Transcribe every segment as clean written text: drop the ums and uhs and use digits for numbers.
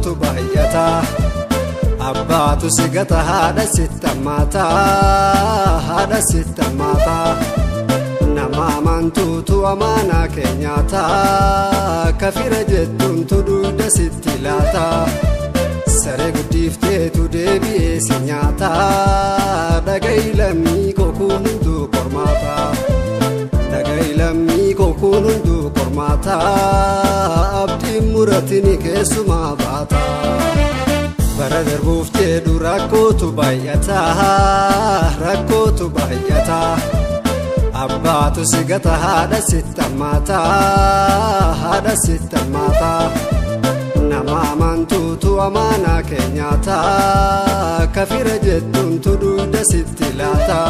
rakkootu baay'ata. Abbaatu si gata haadha sitti hammaata, haadha sitti hammaata. Nama amantuutu amaanaa keenyaata, kafira jettuuntu dugda sitti laata. Saree guddifteetu deebi'ee si nyaata, dhaga'i lammii koo kun hunduu qormaata. Dhaga'i lammii koo kun hunduu qormaata, abdiin muratini keessumaa baata. Bara darbuuf jedhu rakkootu baay'ata, rakkootu baay'ata. Abbaatu si gata haadha sitti hammaata, haadha sitti hammaata. Nama amantuutu amaanaa keenyaata, kafira jettuuntu dugda sitti laata.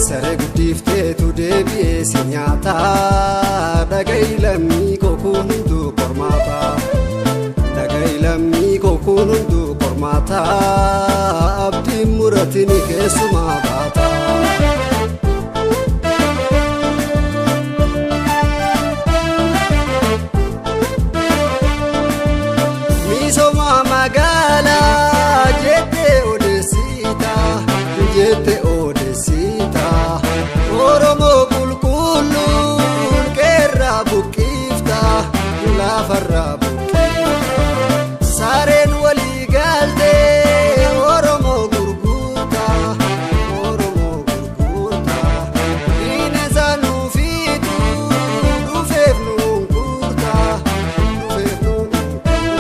Saree guddifteetu deebi'ee si nyaata, dhaga'i lammii koo kun hunduu qormaata. Dhaga'i lammii koo kun hunduu qormaata, abdiin muratini keessumaa baata. Misooma magaalaa jettee odeessita, jettee odeessita. Oromoo qulqulluun qeerraa buqqifta, lafarraa buqqifta. Sareen walii galtee Oromoo gurgurta, Oromoo gurgurta. Bineensa nuufitu dhufeef nuun kurta, dhufeef nuun kurta.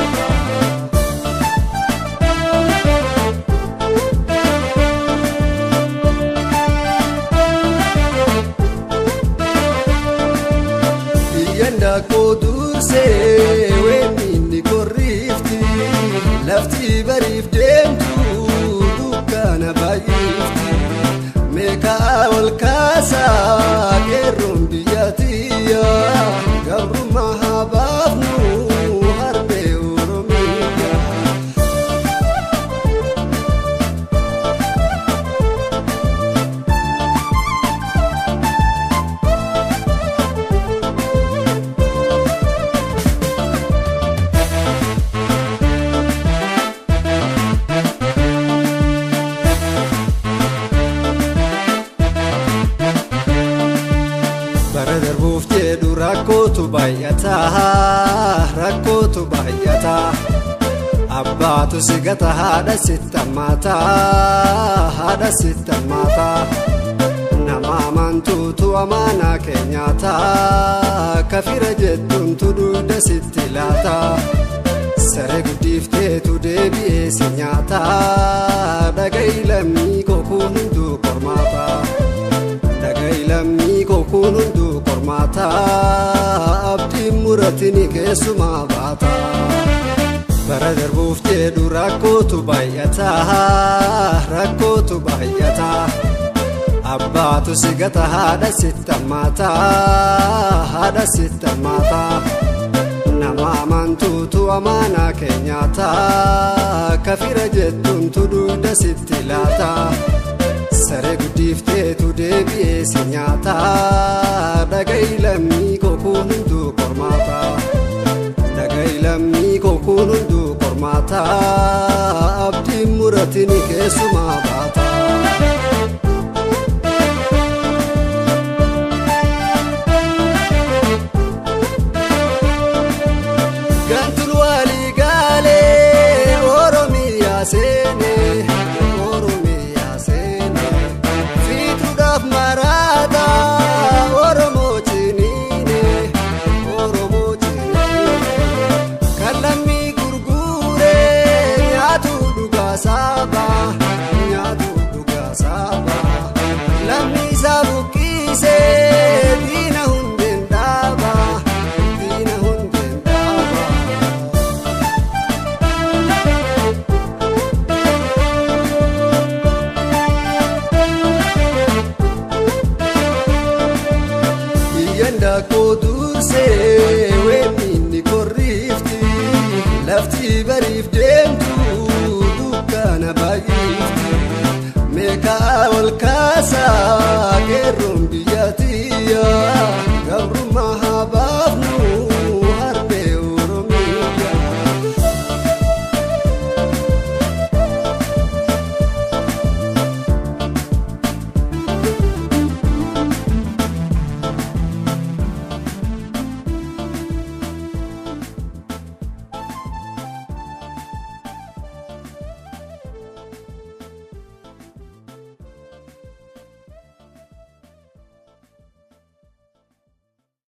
Biyyan daakoo dursee weemminni korrifti, lafti bariif deemtu dukkana baay'ifti. Meeqaa ol kaasaa qeerroon biyya tiyya, gabrummaa haa baafnu harbee Oromiyaa. Bara darbuuf jedhu rakkootu baay'ata, rakkootu baay'ata. Abbaatu si gata haadha sitti hammaata, haadha sitti hammaata. Nama amantuutu amaanaa keenyaata, kafira jettuuntu dugda sitti laata. Saree guddifteetu deebi'ee si nyaata, dhaga'i lammii koo kun hunduu qormaata. Dhaga'i lammii koo kun hunduu qormaata, abdiin muratini keessumaa baata. Bara darbuuf jedhu rakkootu baay'ata, rakkootu baay'ata. Abbaatu si gata haadha sitti hammaata, haadha sitti hammaata. Nama amantuutu amaanaa keenyaata, kafira jettuuntu dugda sitti laata. Saree guddifteetu deebi'ee si nyaata, dhaga'i lammii koo kun hunduu qormaata. Dhaga'i lammii koo kun hunduu qormaata, abdiin muratini keessumaa baata. Gantuun walii galee Oromiyaa seenee, Oromiyaa seenee. Fiixuudhaaf maraata Oromoo ciniine, Oromoo ciniine. Kan lammii gurguree nyaatu dhugaa saba, nyaatu dhugaa saba. Lammii isaa buqqisee diina hundeen dhaaba, diina hundeen dhaaba. Biyyan daakoo dursee weemminni korrifti, lafti bariif deemtu dukkana baay'ifti. Meeqaa ol kaasaa qeerroon biyya tiyya, gabrummaa haa baafnu.